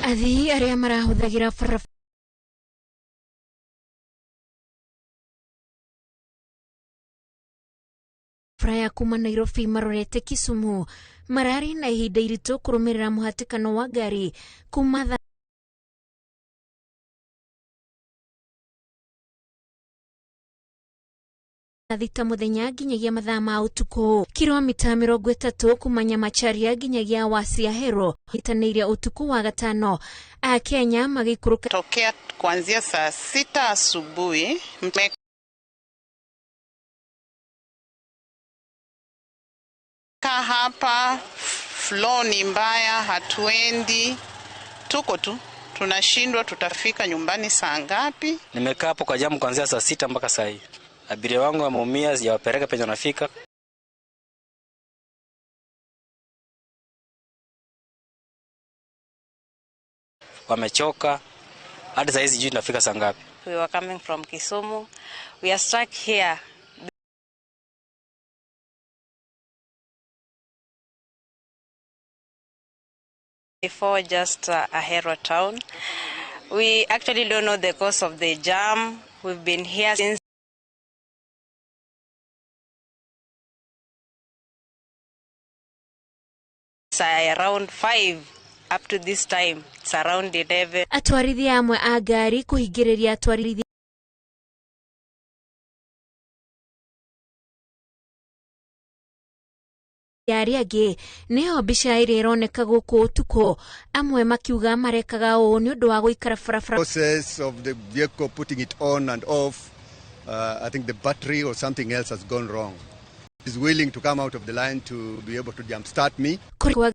Athii arĩa marahũthagĩra barabara ya kuma Nairobi marorete Kisumu mararĩ na ihinda iritũ kũrũmĩrĩra mũhatĩkano wa ngari kuma thaa 6 mũthenya nginyagia mathaa ma ũtukũ. Kilomita 30 kuma Nyamacharia nginyagia Wasiahero itanĩire ũtukũ wa gatano Akenya magĩikũrũka Tokea kuanzia saa 6 asubuhi mmekaa hapa, flow ni mbaya, hatuendi, tuko tu tunashindwa tutafika nyumbani saa ngapi? Nimekaa hapo kwa jamu kuanzia saa 6 mpaka saa hii. Abiria wangu wameumia, sijawapeleka penye wanafika. Wamechoka, hadi saa hizi sijui tunafika saa ngapi. We were coming from Kisumu. We are stuck here before just Ahero town. We actually don't know the cause of the jam. We've been here since around 5 up to this time. It's around 11. Atwarithia amwe a ngari kũhingĩrĩria atwarithia arĩa angĩ nĩyo mbica ĩrĩa ĩroneka gũkũ ũtukũ, amwe makiuga marekaga ũũ nĩ ũndũ wa gũikara barabara. Process of the vehicle putting it on and off, I think the battery or something else has gone wrong. Is willing to come out of the line to be able to jumpstart me. Kũrĩ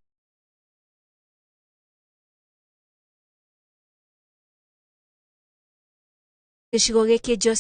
gĩcigo gĩkĩ Joseph.